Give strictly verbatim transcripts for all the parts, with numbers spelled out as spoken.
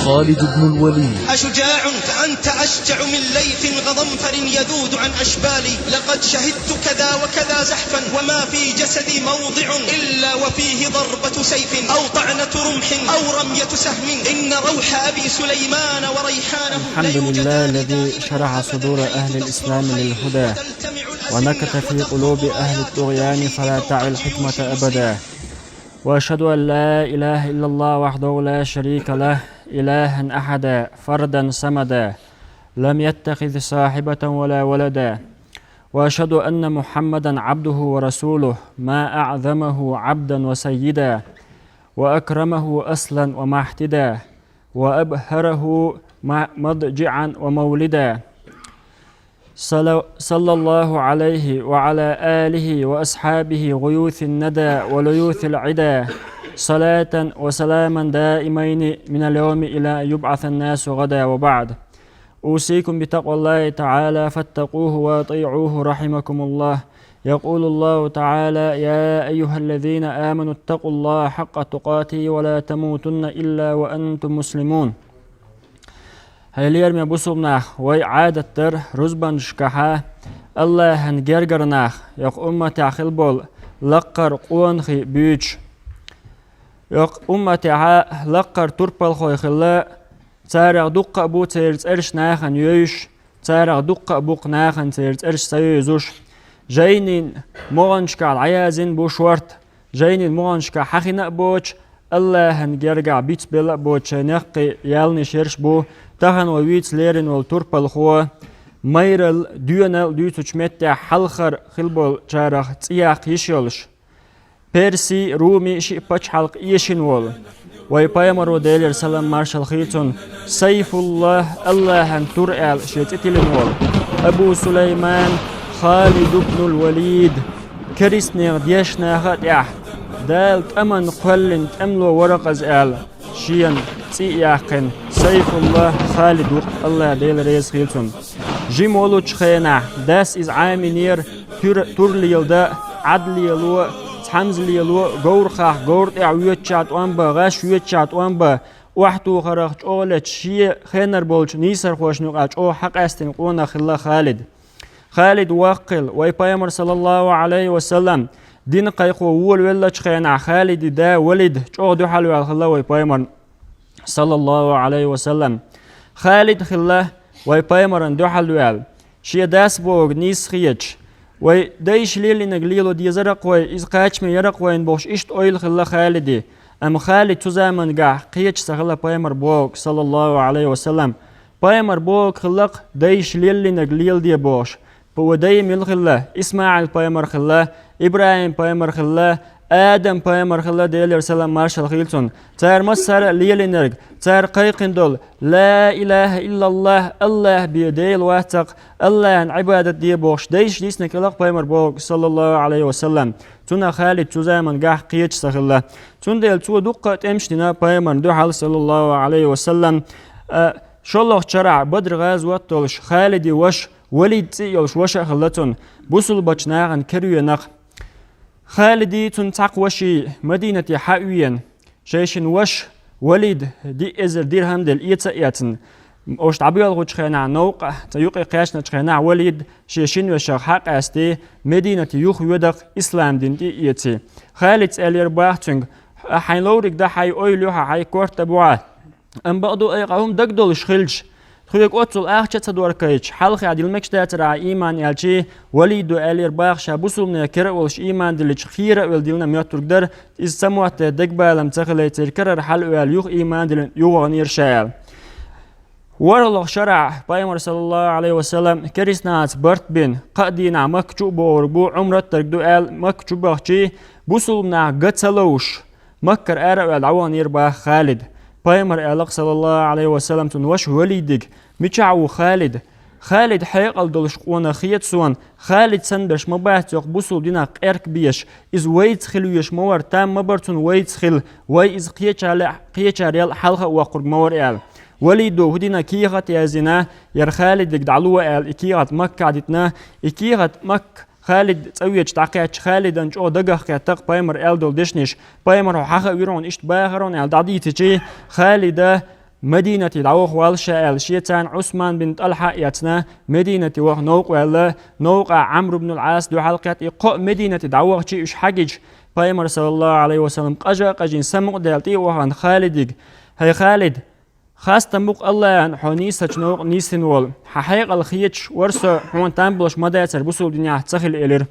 خالد بن الوليد. أشجاع أنت أشجع من ليث غضنفر يذود عن أشبالي. لقد شهدت كذا وكذا زحفا وما في جسدي موضع إلا وفيه ضربة سيف أو طعنة رمح أو رمية سهم. إن روح أبي سليمان وريحانه الحمد لله الذي شرح صدور أهل الإسلام للهدى ونكت في قلوب أهل الطغيان فلا تعي الحكمة أبدا. وأشهد أن لا إله إلا الله وحده لا شريك له، إلها أحدا، فردا صمدا، لم يتخذ صاحبة ولا ولدا. وأشهد أن محمدا عبده ورسوله، ما أعظمه عبدا وسيدا، وأكرمه أصلا ومحتدا، وأبهره م-، مضجعا ومولدا. صلى، صلى الله عليه وعلى آله وأصحابه غيوث الندى وليوث العدا، صلاة وسلاما دائمين من اليوم إلى يبعث الناس غدا، وبعد. أوصيكم بتقوى الله تعالى فاتقوه وأطيعوه رحمكم الله. يقول الله تعالى: يا أيها الذين آمنوا اتقوا الله حق تقاته ولا تموتن إلا وأنتم مسلمون. Хьалхарча бусулба нах, вай Ӏадат дар рузбанашкахьа Аллахьан гергара нах, йоккха умматехь хила болу лаккхара къонахий буьйцуш. Йоккха умматехьа лаккхара турпалхой хилла, царах дуккха а бу церан цӀераш нахана йовзуш, царах дуккха а бу-кх нахана церан цӀераш ца йовзуш. Жайнийн могӀанашкахь дӀаяздина бу шорта, жайнийн могӀанашкахь хьахина а боцуш, Аллахьан гергахь бицбелла а боцуш, шайн некъий ялнаш ерш бу тахана вай вийца лерина волу турпалхо. Майралла, доьналла дуьйцучу меттехь хьалхара хила болчарах цӀе яккха йиш йолуш, Перси, Руми шиъ пачхьалкх эшина волу вай пайхамаро, Делера салам маршалла хуьлда цунна, Сайфуллах, Аллахьан тур аьлла шен цӀе тиллина волу Абу Сулайман Халид ибн аль-Валид, керстанех дешначу наха а тӀехь Дала тӀамна кхоьллина тӀемало вара-кх иза аьлла, шена цӀе а яьккхина, Сайфуллах Халид ву-кх, Аллах Дела реза хуьлда цунна. Жима волучу хенахь дас иза Ӏамийнера тур, тур леладан, Ӏад лело, цхьамза лело, говрахахь говра тӀехь воьдучохь тӀом бан, гӀаш воьдучохь тӀом бан, охьатохарх чӀогӀа летта, шен хенара болчу нийсархошна юкъахь чӀогӀа хьакъаьстина къонах хилла Халид. Халид воккха хилла, вай пайхамар, саллаллаху Ӏалайхи ва саллам, дин кхайкхо волавеллачу хенахь Халидан да Валид чӀогӀа дуьхьал ваьлла хилла вай пайхамарна, саллаллаху Ӏалайхи ва саллам. Халид хилла вай пайхамарна дуьхьал ваьлла, шен дас бохург нийса хеташ, вай дайша лелийнарг лело дезара-кх вай, иза кхачаме яра-кх вайна бохуш, иштта ойла хилла Халидан. Амма Халид цу заманчохь кхеташ ца хилла пайхамар бохург, саллаллаху Ӏалайхи ва саллам. Пайхамар бохург хилла-кх дайша лелийнарг леладе бохуш. Вай дай мила хилла? ИсмаӀил пайхамар хилла, ИбрахӀим пайхамар хилла, Адам пайхамар хилла, Делера салам маршалла хуьлда цунна. Цара массара а лелийнарг, цара кхайкхина долу: «Ла илаха иллаллах, Аллах бен Дела вац-кх, Аллахьан Ӏибадат де», — бохуш, дайша диснарг хилла-кх пайхамар бохург, саллаллаху Ӏалайхи ва саллам. Цунах Халид цу заманчохь кхеташ ца хилла. Цундела цо дуккха а тӀемаш дина пайхамарна дуьхьал, саллаллаху Ӏалайхи ва саллам. А, шолгӀачу шарахь Бадр-гӀазот долуш, Халидан ваша, Валид цӀе а йолуш ваша а хилла цунна, бусулбачу нахана кервенах. Халидан цуьнан цхьаккха ваший Мадинате хьа а веана, шайшинна ваша Валид диъ эзар дирхӀам делла эца а эцна, уьш дӀабоьлхучу хенахь, новкъа цхьа юкъе кхаьчначу хенахь, Валид шен шина вешах хьа а къаьстий, Мадинате юхавоьду-кх, ислам дин тӀе а эций. Халида аьллера боху цуьнга: «Хьайн ловриг дан хьайн ойла ю хьан, хьайн корта бу хьан. Амма бакъду, айхьа хӀума дагадолуш хилча, тхоьга оццул ахча а ца доркайташ, хьалха дилла мегаш дацара хьан ийман», — аьлча, Валида аьллера боху, ша бусулбанех кара а волуш, ийман диллича кхера а велла диллина моьттург дара, иза ца мотта дегабалам ца хилай, церан карара хьала а ваьлла, юха ийман диллина юхаваханера ша аьлла. ВорхӀалгӀа шарахь пайхамар, саллаллаху Ӏалайхи ва саллам, керстанашца барт бина, кхаа дийнахь Макка чу а богӀург бу, Ӏумрат дерг ду аьлла, Макка чу бахчий, бусулбанаш ган ца ловш, Маккара ара а ваьлла, дӀаваханера боху Халид. Пайхамар аьлла-кх, саллаллаху Ӏалайхи ва саллам, цуьнан ваша Валидига: «Мичахь ву Халид? Халид хьекъал долуш къонах хета суна, Халид санна берш ма бац йоккха бусулба динах къеркабеш, иза вайца хила везаш ма вара, там ма бара цунна вайца хила, вай иза кхеча-, кхечарел хьалха а воккхург ма вара», — аьлла. Валидо хӀу дина, кехат а яздина, яра Халидига дӀало аьлла, и кехат Маккахь дитина, и кехат Макка Халид цӀа веача дӀакхаьчча, Халидан чӀогӀа дагах кхетта-кх пайхамар аьлла долу дешнаш, пайхамар, хьо хьаха а вира хьуна, иштта бахара хьуна аьлла дӀадийцича, Халида Мадинате дӀаваха валла ша аьлла, шеца Ӏусман бин ТӀалхьа а эцна, Мадинате ваха новкъа ваьлла, новкъа Ӏамр ибн ал-Ӏас дуьхьал кхетта, и кхоъ Мадинате дӀавахача уьш хьагича, пайхамар, саллаллаху Ӏалайхи ва саллам, къажа а къажийна, самукъадаьлла тӀе а вахана Халидига: «ХӀай Халид, хастам бу-кх АллахӀана хьо нийсача новкъа нийсъенна волу. Хьан хьекъал хеташ вара со, хьуна там болуш ма дацара бусулба динехь ца хила», — элира.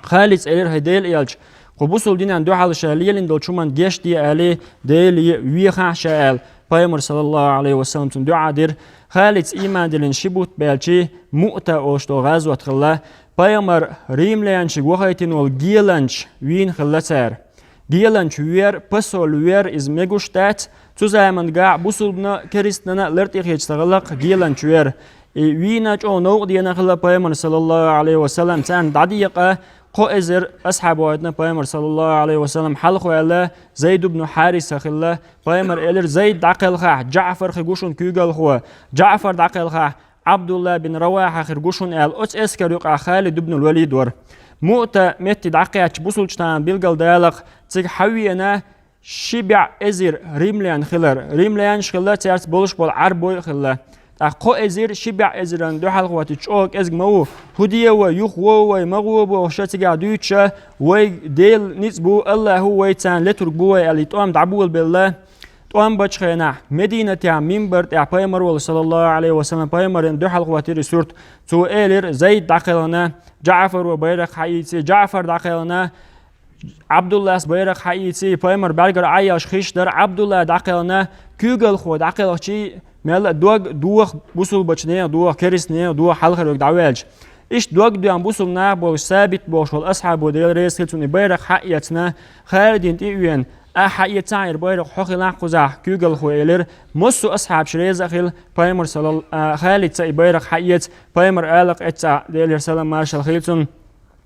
Халида элира: «ХӀай Делан элча, кху бусулба динан дуьхьал ша лелийна долчу хӀуманна гечде аьлла, Деле вехахь ша», — аьлла, пайхамар, саллаллаху Ӏалайхи ва саллам, цунна дуӀа дира. Халида ийман диллина ши бутт баьлча, Муъта олуш долу гӀазот хилла. Пайхамар римлянашка вахийтина волу геланча вийна хилла цара. Геланча вер, посол вер, иза мегаш дац. Цу заманахь бусулбана а, керстанана а лар тӀехеча ца хилла-кх геланча вер. И вийна, чӀогӀа новкъа деана хилла пайхамар, саллаллаху Ӏалайхи ва саллам. Царна дӀадекъа кхо эзар асхьаб вахийтина пайхамар, саллаллаху Ӏалайхи ва саллам. Хьалха ваьлла Зайд ибн Хьариса хилла. Пайхамар элира: «Зайд дӀакхелхахь, ДжаӀфар хир гу шуна куьйгалхо. ДжаӀфар дӀакхелхахь, Ӏабдулла бин Равахьа хир гу шуна», — аьлла. Оцу эскар юкъахь Халид ибн Валид вара. Муъта метте дӀакхаьчча, бусулбачу нахана билгалдала-кх, цига хьан веана ши бӀе эзар римлян хилар. Римлянаш хилла, цаьрца болуш болу Ӏарбой а хилла. ТӀаккха кхо эзар ши бӀе эзарна дуьхьал хӀоттийча, чӀогӀа кӀезиг ма ву. «ХӀун де вай, юха вогӀу вай, ма гӀо», — бохуш, цигахь дуьйцуш: «Вай Делан ницкъ бу, АллахӀа вай царна летург бу вай», — аьлла, и тӀом дӀаболабелла. ТӀом бечу хенахь Мединатехь минбар тӀехь пайхамар волу, саллаллаху Ӏалайхи ва саллам, пайхамарна дуьхьал хӀоттийра и сурт. Цо элира: «Зайд дӀакхелхина, ДжаӀфаро байракх хьаийци, ДжаӀфар дӀакхелхина, Ӏабдуллас байракх хьаийци». Пайхамар бӀаьргара Ӏа а еш хиш дара. Ӏабдулла дӀакхелхина, куьйгалхо дӀакхелхича, мелла а дог доха, бусулбачу нехан доха, керста нехан доха, хьалхара верг дӀаваьлча. Иштта дог доьхна бусулба нах болуш, Сабит бохуш волу асхьабо, Дела реза хила цунна, и байракх хьаэцна, Халидина тӀе а веана: «Ахь хьаэцахьара байракх, хьо хилахь кхузахь куьйгалхо», — элира. Массо а асхьабаш реза а хилла, пайхамар салал-, а, Халидца и байракх хьаэца, пайхамар ала-кх эццахь, Делера салам-маршалла хуьлда цунна: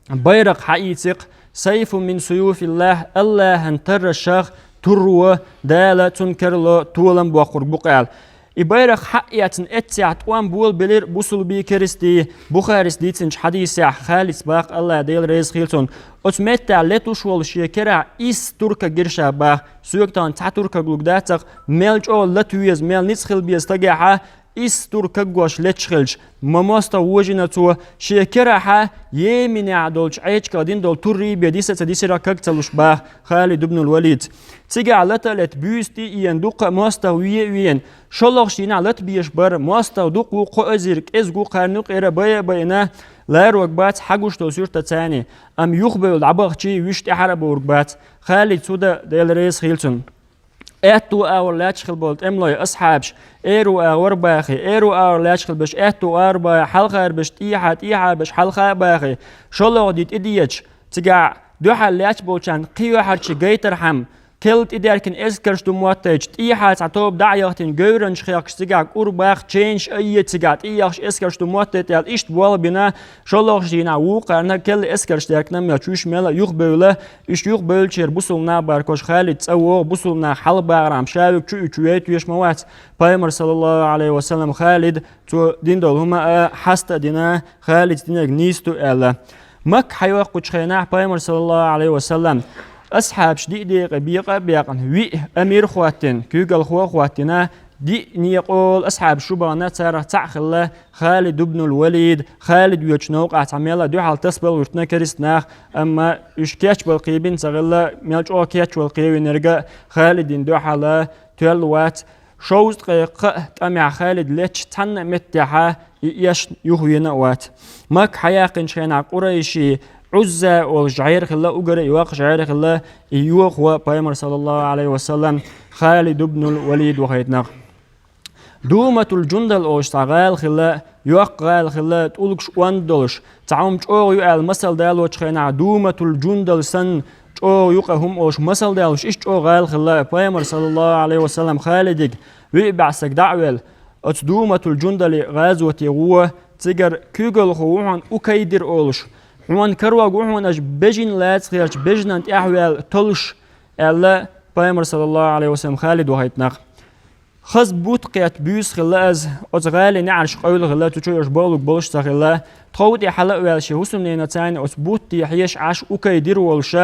«Байракх хьаийци-кх, сайфун мин суюфиллахь, АллахӀан таррашах турро, Дала цунна керло толам боккхург бу-кх», — аьлла. И байракх хьаэцна эццехь тӀом болабелира бусулбий, керстий, Бухарис дийцинчу хьадисехь Халида боху, АллахӀ, Дела реза хуьлда цунна. Оцу меттехь летуш волу шен керахь исс туркаг гира ша боху, соьга тахана цхьа туркаг луг дац-кх, мел чӀогӀа лата веза, мел ницкъ хила беза стагехь, исс туркаг гуш леташ хилча, ма мостагӀа вожийна цо, шен керахь Йеменехь долчу Ӏечках дина долу туррий бен диса а ца дисира каг ца луш боху Халид ибн ал-Валида. Цигахь лата а лета, буьйса тӀе а еана, дуккха а мостагӀа ве а веана, шолгӀачу дийнахь лата безаш бара, мостагӀа дукха ву, кхо эзар кӀезиг ву, кхарна юкъера бай а байина, ларорг бац хьагуш долу суьртаца царний, амма юхабевлла дӀабахчий, вуьш тӀаьхьара а боврг бац. Халид цу да, Дела реза хуьлда цунна. Аьтту агӀор лаьтташ хила болу тӀемалой, асхьабаш, эру агӀор бахий, эру агӀор лаьтташ хила берш аьтту агӀор бахий, хьалхара берш тӀехьа, тӀехьа берш хьалха а бахий, шолгӀа де тӀедеъча, цигахь дуьхьал лаьтташ болчарна кхин юьхьарчу гайтархьама, керла тӀедеркина эскарш ду моттуьйтуш, тӀехьа цхьа тоба дӀа а яхийтина, говранаш хехкаш, цигахь кӀур баха, ченаш а йе, цигахь тӀеэхаш эскарш ду моттуьйту аьлла, иштта болх бина, шолгӀачу дийнахь вукхарна керла эскарш деркина а моттуьйтуш, вуьш мелла а юхабевлла, уьш юхабевллачеран бусулба нах баркош, Халид цӀа вогӀу, бусулба нах хьалабагӀархьама, ша верг чу а вуьтуш веш ма вац. Пайхамар, саллаллаху Ӏалайхи ва саллам, Халид, цо дина долу хӀума а хьаста а дина, Халида динарг нийса ду аьлла. Макка хьайоккхучу хенахь пайхамар, саллаллаху Ӏалайхи ва саллам, асхьабаш диъ декъе бекъа а бекъна, виъ амир а хӀоттийна, куьйгалхо а хӀоттийна, диъ некъал асхьабаш чу бахана, царах цхьаъ хилла Халид ибн ал-Валид, Халид воьдучу новкъахь цхьа мелла а дуьхьал тасабала гӀуьртина керста нах, амма уьш кечбала кхийбина ца хилла, мел чӀогӀа кечвала кхийвинарг а Халидина дуьхьал тоьлла вац. Шовзткъе кхаа тӀамехь Халид летча, цхьанна а меттехь и эшна юхавеана а вац. Макка хьаяьккхинчу хенахь къурайшийн Ӏузза олуш жӀер хилла, уггар а йоккха жӀер хилла и йохо пайхамар, саллаллаху Ӏалайхи ва саллам, Халид ибн ал-Валид вахийтинарг. Думатул-Жундал олуш цхьа гӀала хилла, йоккха гӀала хилла, тӀулгаш онда долуш, цхьа хӀума чӀогӀа ю аьлла масал далочу хенахь, Думатул-Жундал санна, чӀогӀа юкъа хӀума олуш масал далуш, иштта чӀогӀа гӀала хилла, пайхамар, саллаллаху Ӏалайхи ва саллам, Халидига виъ бӀе стаг дӀа а велла, оцу Думатул-Жундали гӀазоте гӀо, цигара куьйгалхо ву хьуна Укайдир олуш, хьуна карор ву хьуна аша бежана лаца хилча, бежанан тӀаьхьа ваьлла толлуш, аьлла, пайхамар, саллаллаху Ӏалайхи ва саллам, Халид вахийтинарг. Хаза бутт кхетта буьйса хилла иза, оцу гӀалин неӀарш къевла хилла, цу чу уьш бахалург болуш ца хилла. Тхов тӀе хьала а ваьлла, шен хӀусамненаца цхьаьна оцу бутте хьеша Ӏаш Укайдир волуш,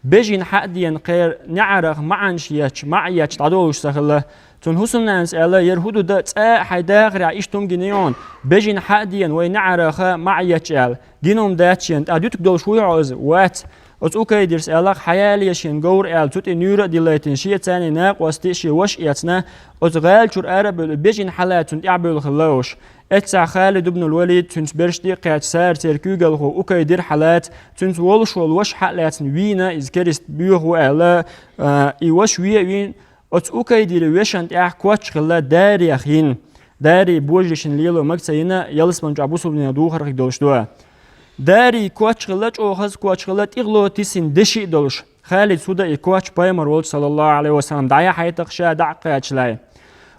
бежана хьа а деана, кхеран неӀарах маӀанаш етташ, маӀа етташ дӀадолуш ца хилла. Цун хӀусамнанас аьлла: «Яра хӀу ду да, цкъа а хьайн дахарехь иштта хӀума гина ю хьуна, бежана хьа а деана, вай неӀараха маӀа етташ», аьлла. Гина хӀума дац шена, тӀаккха дуьтург долуш вуй хьо иза? Вац. Оцу Укайдирас аьлла-кх: «Хьаялае шена говр», аьлла, цу тӀе нуьйра а диллийтина, шен царний накъостий а, шен ваша а эцна, оцу гӀала чуьра арабевлла, бежана хьалаьцна, цунна тӀаьхьабевлла хилла уьш. Эццахь Халид ибн ал-Валид, цуьнца берш тӀе а кхаьчна, цара церан куьйгалхо Укайдир хьалаца, цуьнца волуш волу ваша хьа а лаьцна вийна, иза керист боьха ву аьлла, а, и ваша вен а вийна, оцу Укайдиран вешан тӀехь коч хилла дарех йина. Дарий божаршна лело мага ца йина, ялсамани чохь бусулбанех духархиг долуш ду. Дарий коч хилла, чӀогӀа хаза коч хилла, тӀехула тисина деши а долуш. Халид хӀу дан и коч пайхамар волчу, саллаллаху Ӏалайхи ва саллам, дӀаяхьайтахь ша дӀа а кхачалахь.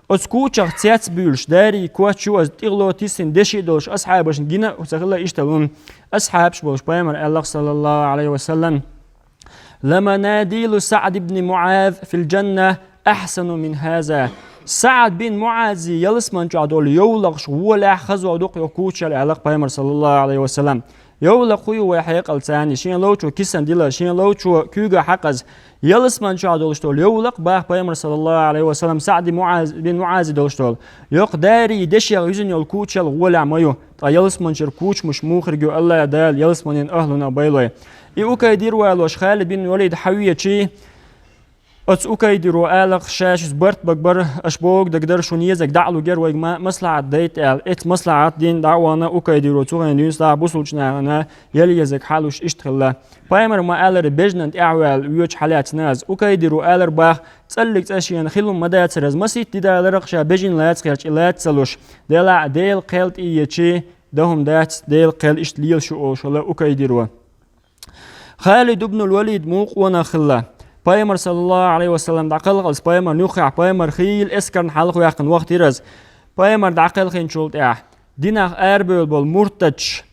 Оцу кучах цец а буьйлуш, дарий коч ю иза, тӀехула тисина деши а долуш, асхьабашна гина а ца хилла иштта лун. Асхьабаш болуш пайхамар аьлла-кх, саллаллаху Ӏалайхи ва саллам: «Ламанадилу СаӀд ибн МуӀаз фил джанна ахьсану мин хаза». СаӀд бин МуӀази ялсамани чохь долу йовлакхаш гӀолехь хаза ду-кх йо кучел, аьлла-кх пайхамар, саллаллаху Ӏалайхи ва саллам. Йовлакх хӀу ю вай хьекъалца, шен ловчо кисан дила, шен ловчо куьйга хьакхаза. Ялсамани чохь долуш долу йовлакх, баха пайхамар, саллаллаху Ӏалайхи ва саллам, СаӀд бин МуӀаз, бин МуӀази долуш долу. Йоккха дарий дешех юьзна йолу кучел гӀолехь ма ю. Ткъа ялсамани чуьра кучамаш муха хир ю, АллахӀ Дала ялсаманин ахьлунах бойла вай. И Укайдир валош Халид бин Валид хьан веачий, оцу Укайдиро аьлла-кх, ша шуьца барт бага бара, аша богу дагадара, шуна езарг дӀа а лур яра, вайга ма-, маслахьат дайта аьлла. Эццахь маслахьат дина дӀа а вахана, Укайдиро цу хенахь дуьйна схьа бусулбачу нахана ял езарг хьалуш иштта хилла. Пайхамар ма аьллара, бежанна тӀаьхьаваьлла воьдуш хьалаьцна иза. Укайдиро аьллара баха, цӀаллиг цӀа шена хилла хӀума ма дацара иза, масийтта ди даларах ша бежана лаца хилча, и лаца ца луш. Делахь а Делан кхел тӀеечи, дан хӀума дац, Делан кхел иштта лелаш ю олуш хилла Укайдиро. Халид ибн ал-Валид муха къонах хилла? Пайхамар, саллаллаху Ӏалайхи ва саллам, дӀакхалхалц пайхамарна юххехь, пайхамар хийла эскарна хьалхаваьккхина вахтийра иза. Пайхамар дӀакхелхинчул тӀаьхьа динах арабевлла болу муртадаш,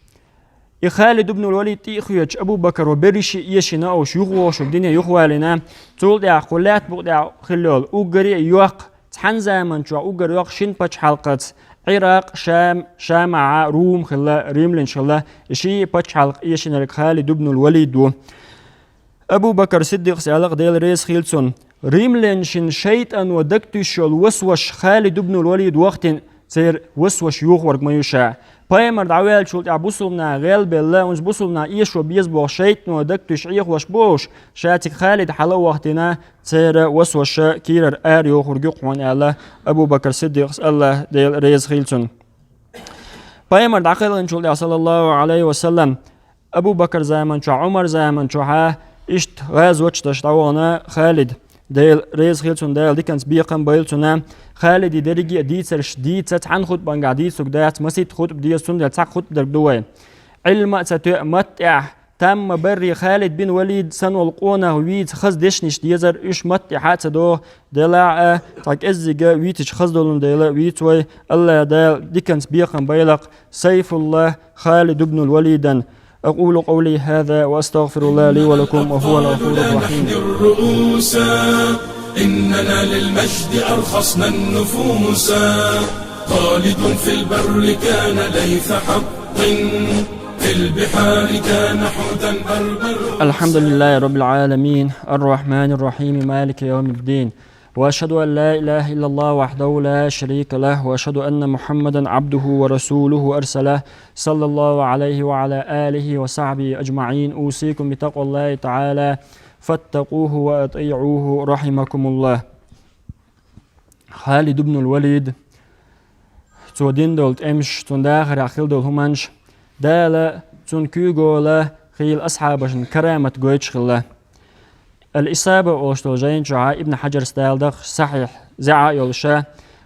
и Халид ибн ал-Валид тӀе а хоьцуш, Абу Бакар ван берриш а эшийна, уьш юхавогӀуш дине юхавалийна, цул тӀаьхьа кху лаьтта букъа тӀехь хилла йолу уггаре а йоккха, цхьана заманчохь уггар йоккха шина пачхьалкхаца, Ӏиракъ, Шам, Шамахь Рум хилла, римлянаш хилла, и ши а пачхьалкх эшийнарг Халид ибн ал-Валид ву. Абу Бакар Сиддикъас аьлла-кх, Дела реза хила цунна: «Римлянашна шайтӀано дагатуьйсуш йолу васваш Халид ибн ал-Валид вахийтина, церан васваш йохорг ма ю ша». Пайхамар дӀаваьллачул тӀаьхьа бусулбанаш гӀелбелла, хӀунда бусулбанаш эшо беза бохуш шайтӀано дагатуьйсуш Ӏехош болуш, ша цига Халид хьала а вахийтина, церан васваш кийрара ара йохорг ю-кх хьуна, аьлла Абу Бакар Сиддикъас, АллахӀ Дела реза хила цунна. Пайхамар дӀакхелхинчул тӀаьхьа, саллаллаху Ӏалайхи ва саллам, Абу Бакар заманчохь, Ӏумар заманчохь а иштта гӀазоташ деш дӀавахана Халид, Дела реза хила цунна, Дала диканца бекхам бойла цунна. Халида дерриге а дийцарш дийца, цхьана хутбангахь дийцург дац, масийтта хутба деза, цундела цхьа хутба дерг ду вай. Ӏилма а ца тоьа, матта тӀехь, тамма барри Халид бин Валид санна волу къонах вийца хаза дешнаш дезара, уьш матта тӀехь а ца догӀу, делахь а, цхьа кӀеззига вийцича хаза долун дела вийца вай, АллахӀ Дала диканца бекхам бойла-кх. سيف الله خالد بن الوليد. أقول قولي هذا وأستغفر الله لي ولكم وهو الغفور الرحيم. إننا للمجد أرخصنا النفوس. خالد في البر كان ليث حق، في البحار كان حوتا بربر. الحمد لله رب العالمين، الرحمن الرحيم، مالك يوم الدين. وأشهد أن لا إله إلا الله وحده لا شريك له، وأشهد أن محمدا عبده ورسوله أرسله، صلى الله عليه وعلى آله وصحبه أجمعين. أوصيكم بتقوى الله تعالى، فاتقوه وأطيعوه، رحمكم الله. Халид ибн ал-Валид, цо дина долу тӀемаш, цуьнан дахарехь хилла долу хӀуманаш, Дала цуьнан куьйгалла хийла асхьабашна карамат гойтуш хилла. Ал-Исаба олуш долу жайна чохь Ибн Хьаджарс, Дала даха, сахьихь зӀе а йолуш,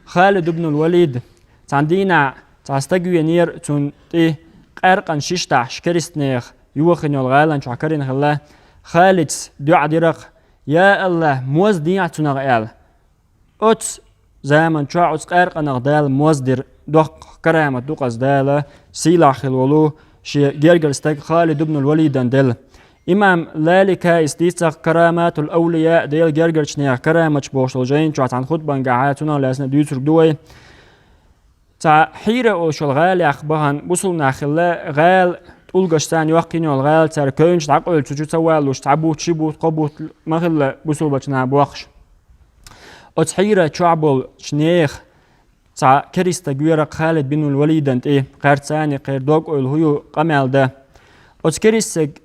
Халид ибн ал-Валид, цхьана дийнахь цхьа стаг венера цунна тӀе, къаьркъанан шиштахь, керистанех йохийна йолу гӀалин чохь карийна хилла. Халида доӀа дира-кх: «Я АллахӀ, моз дехьа цунах», – аьлла. Оцу заман чохь оцу къаьркъанах Дала моз дира, доккха карамат ду-кх иза Дала сийлахь хилла волу шен гергара стаг Халид ибн ал-Валидан делла. Имам Лаликаис дийцина «Караматул-авлия», Делан гергарчу нехан караматаш бохуш долу жайна чохь цхьана хутбангахь цунах лаьцна дуьйцург ду вай. Цхьа Хьира олуш йолу гӀалех бахана бусулба нах хилла, гӀала тӀулгаш царна йоккхийна йолу гӀала, цара кевнаш дӀакъевлла цу чу ца валлуш, цхьа бутт, ши бутт, кхо бутт ма хилла бусулбачу наха боккхуш. Оцу хьийра чохь болчу нехан цхьа керста стаг веара Халид бин Валидан тӀе, кхаьрца царна кхеран дог-ойла хӀун ю къамел дан. Оцу керста стеган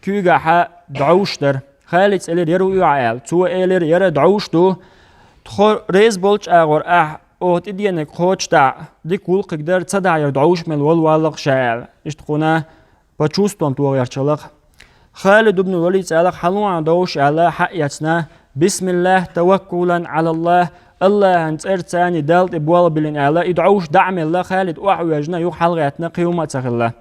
куьйгахь дӀовш дара. Халида элира, яра ву оьхьа аьлла. Цо элира, яра дӀовш ду. Тхо реза болчу агӀор ахь оха тӀедеанарг кхочушдахь, дика гӀуллакхиг дара, ца дахь яра дӀовш мел волаваллалаш ша аьлла. Иштта кхунна по чувствам тохарчаллах. Халид ибн Валид аьлла, хьалуан довш аьлла, хьаэцна, бисмиллахь, таваккулан Ӏалаллахь, Аллахьан цӀарца царна Далла тӀе болх биллина аьлла, и дӀовш дӀа а мелла, Халид охьавоьжна, юха хьалагӀаьттина, кхин хӀума а ца хилла.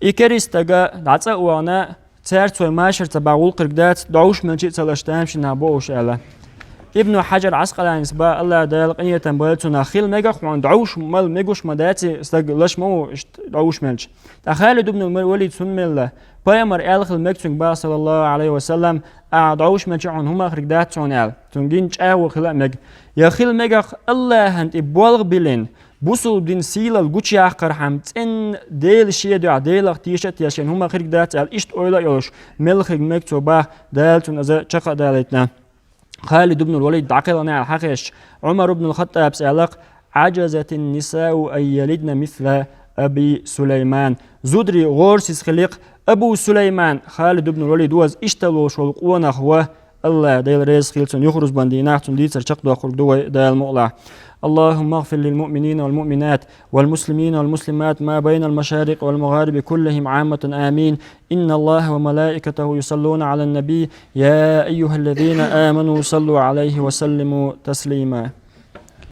И керста стаг дӀа цӀа а вахана, цаьрца вай машар ца бан гӀуллакхиг дац, дӀовш мелча а ца лаш тамашийна бохуш аьлла. Ибн Хьаджар Ӏаскъаланис бан, Аллахь Дала къинхетам бойла цунах, хила мегар хьуна дӀовш мел мегаш ма дац, стаг лаш ма ву иштта дӀовш мелча. Ткъа Халид ибн Валид хӀунда мелла? Пайхамар аьлла хила мега цуьнга бан, саллаллаху Ӏалайхи ва саллам, ахь дӀовш мелча хьуна хӀума хирг дац хьуна аьлла. Цуьнга гина чӀагӀо хила а мега. Я хила мегар Аллахьан тӀе болх биллина, бусулба дин сийлалла гучуяккхархьама цӀенна Дела шен дуьхьа, Делах теша а тешна, хӀума хирг дац аьлла, иштта ойла а йолуш, мелла хирг мега цо бан, Дала цунна иза чекх а далийтина. Халид ибн Валид дӀакхелхина аьлла хьан хезча, Ӏумар ибн Хаттабс аьлла-кх, Ӏаджазатин нисау ан ялидна мисла Аби Сулайман. Зударий гӀорасиз хили-кх, Абу Сулайман, Халид ибн Валид ву иза, иштта волуш волу къонах ву, Аллахь Дела реза хила цунна, юхарузбан дийнахь цуьнан дийцар чекхдоккхург ду вай, Дала мукъалахь. اللهم اغفر للمؤمنين والمؤمنات والمسلمين والمسلمات ما بين المشارق والمغارب كلهم عامة آمين. إن الله وملائكته يصلون على النبي، يا أيها الذين آمنوا صلوا عليه وسلموا تسليما.